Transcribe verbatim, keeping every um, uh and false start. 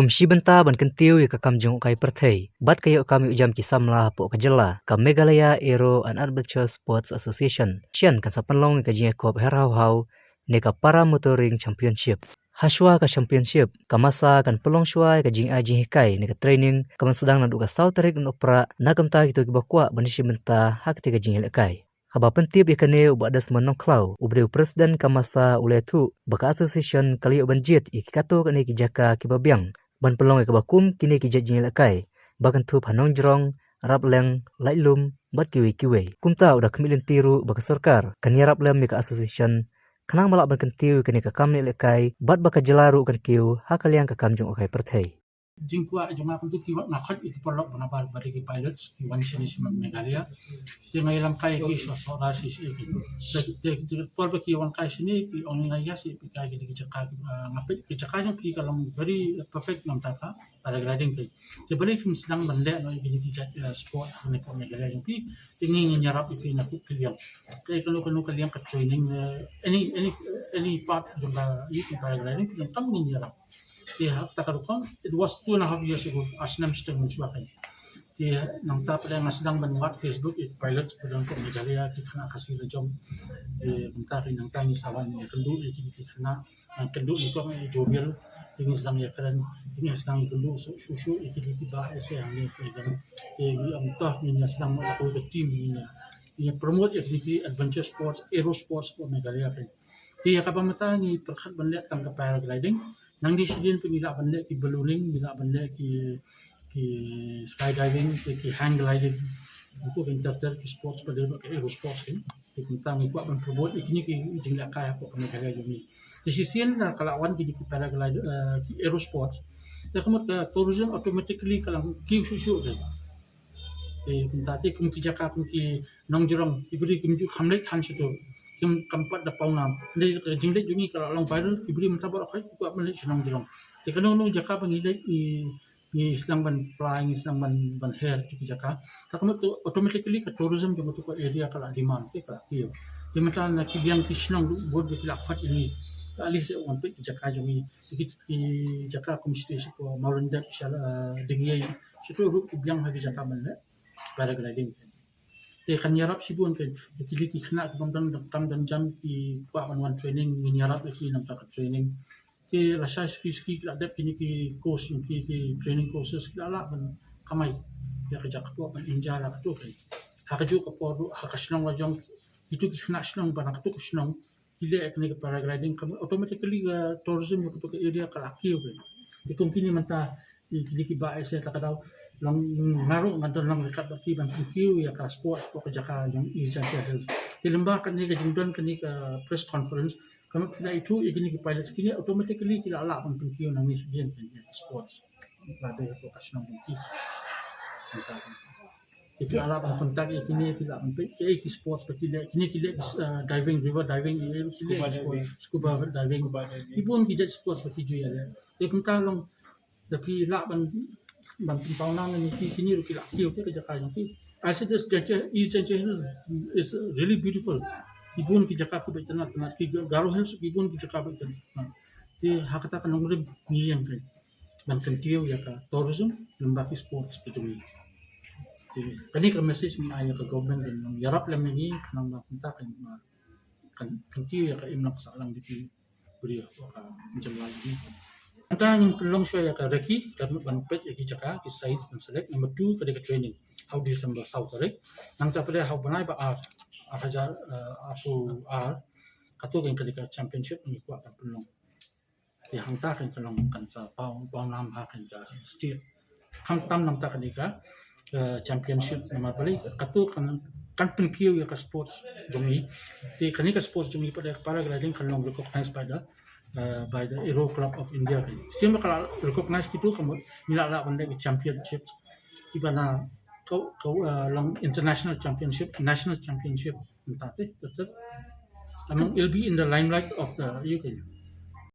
Ym shibynta ban kyntiew ïa ka kam jngohkai pyrthei bad ka ïoh kam ïoh jam ki samla hapoh ka jylla, ka Meghalaya Aero and Adventure Sports Association, shen kan sa pynlong ïa ka jingïakop her haw haw ne ka Para Motoring Championship. Hashwa ka championship, ka MASA kan pynlong shwa ïa ka jingai jinghikai ne ka training kaban sdang naduh ka saw tarik Nohprah na ka bynta kito kiba kwah ban ïashim bynta ha katei ka jingïalehkai. Haba pyntip ïa kane, u Bah Desmond Nongkhlaw, uba dei u president ka MASA, u la ïathuh ba ka association ka la ïoh ban jied ïa ki katto katne ki jaka kiba biang ban pynlong ïa kaba kum kine ki jait jingïalehkai ba kynthup ha Nongjrong, Rapleng, Laitlum bad kiwei kiwei. Kumta u da khmih lynti ruh ba ka sorkar kan ïarap lem ïa ka association khnang ba lah ban kyntiew ïa kane ka kam ïalehkai bad ba ka jylla ruh kan kiew ha ka liang ka kam jngohkai pyrthei. Jingkwah jong nga kumtu ki wan, nga khot ïa ki paralok ba nabar ba dei ki pilots ki wan shane sha Meghalaya. Te nga ïalam kai ïa ki sha sha ra shi shi ki. Te te por ba ki wan kai shane ki ong ïa nga, ïa shi phi kai ki jaka, ah, nga peit ki jaka jong phi ka long very perfect namar ka paragliding te. Te balei phim sdang ban leh noh ïa ki jaka, ah, sport ha ne ka Meghalaya jong phi. Te ngi ngin ïarap ïa phi na kut ka liang. Te kano kano ka liang ka training, eh, any any any part jong ka ïa ki paragliding phi, ngin ïarap. Te ha kata ka rukom, it was two and a half years ago, ar snem shiteng mynshuwa kein. Te nangta pat nga sdang ban wad Facebook ïa ki pilots ba don hapoh Meghalaya, ki khynnah Khasi la jong. Te mynta kein nangta ngi sa wan ïakynduh ïa ki, ki khynnah, ïakynduh ïa kong ïa Jovial, te ngi sdang ïakren, te ngi sdang ïakynduh shuh shuh ïa ki, ki ba ïa se hangne kein. Te ngi ong to ngin ïa sdang mo ïa ka team, ngin ïa, ngin ïa promote ïa ki, ki adventure sports, aero sports hapoh Meghalaya kein. Te ïa kaba mynta ngi pyrkhat ban leh tang ka paragliding. Nangne shadien pat ngi lah ban leh ki ballooning, ngi lah ban leh ki, ki skydiving, ki, ki hang gliding. Ngi kwah ban ter ter ki sports ba dei ba ki aero sports kein. Te kumta ngi kwah ban promote ïa kine ki jinglehkai hapoh ka Meghalaya jong ngi. Te shisien lada ka lah wan kine ki paragliding, eh, ki aero sports, te ka mut ka tourism automatically ka la kiew shuh shuh kein. Te kumta te kum ki jaka kum ki Nongjrong, ki briew kim ju kham leit than shato, kim, kam pat da paw nam. Te ka jingleit jong ngi ka la long viral, ki briew mynta baroh khoit ki kwah ban leit sha Nongjrong. Te kano kano jaka ba ngi leit ngi, ngi sdang ban fly, ngi sdang ban, ban her ki jaka. Te ka mut automatically ka tourism jong kato ka area ka la demand, te ka la kiew. Te mynta na ki liang ki shnong ruh bun ki la khot ïa ngi. Te ale seh wan peit ki jaka jong ngi. Ki, ki jaka kum shati sha Mawlyndep, sha, eh, Dingïei. Shato ruh ki biang ha ki jaka ban leh paragliding. Te kan ïarap shibun kein, ki, ki khynnah ki bym don kam don jam ki kwah ban wan training, ngin ïarap ïa ki namar ka training. Te lashai suki suki ki la dep kine ki course, ki, ki training courses, ki la lah ban kamai ïa ka jaka, kwah ban im ja la kato kein. Ha kajuh ka por ruh ha ka shnong la jong, kito ki khynnah shnong ba na kato ka shnong ki leh kane ka paragliding, ka automatically ka tourism ïa kato ka area ka la kiew kein. Te kum kine mynta, kine ki ba ïa se ta ka daw, long nga ruh nga don long ryngkat bad ki ban pynkiew ïa ka sport hapoh ka jaka jong East Jaintia Hills. Te lyngba kane ka jingdon kane ka press conference, ka mut phi la ithuh ïa kine ki pilots, kine automatically ki la lah ban pynkiew nangne shadien kein ïa ka sports. La dei hapoh ka shnong jong ki. Mynta kein. Te phi la lah ban contact ïa kine, phi lah ban peit ïa ki sports ba ki leh, kine ki leh, eh, diving, river diving, ïa, scuba diving. Scuba diving. Scuba diving. Ki bun ki jait sports ba ki ju ïaleh. Te kumta long da phi lah ban, ban pynpaw nam ïa ki, kine ruh ki la kiew te ka jaka jong ki. I said this, Jaintia, East Jaintia Hills is, is really beautiful. Ki bun ki jaka khublei tynnat tynnat, ki Garo Hills ki bun ki jaka khublei tynnat. Te ha kata ka nongrim ngi ïeng kein ban kyntiew ïa ka tourism lyngba ki sports ka jong ngi. Te kane ka message ngi ai ïa ka government ban ïarap lem ïa ngi khnang ba kumta kan, kan kyntiew ïa ka imlang sahlang jong ki briew hapoh ka jylla jong ngi. Mynta ngin pynlong shuwa ïa ka recce, ka mut ban peit ïa ki jaka, ki sites ban select, number two ka dei ka training. Ha u December saw tarik. Nangta pat ha u bnai ba ar, ar hajar, eh, arphew ar, kato kein ka dei ka championship ngi kwah ban pynlong. Te hangta kein ka long kan sa paw, paw nam ha kein ka state. Khamtam namar kane ka, eh, championship namar balei kato kan, kan pynkiew ïa ka sports jong ngi. Te kane ka sports jong ngi pat ka paragliding kan long recognized by the, eh, by the Aero Club of India kein. Shisien ba ka la recognize kito ka mut ngi la lah ban leh championships. Kiba na ka, ka, eh, long international championship, national championship. Mynta te, te, te. I mean, it'll be in the limelight of the U K.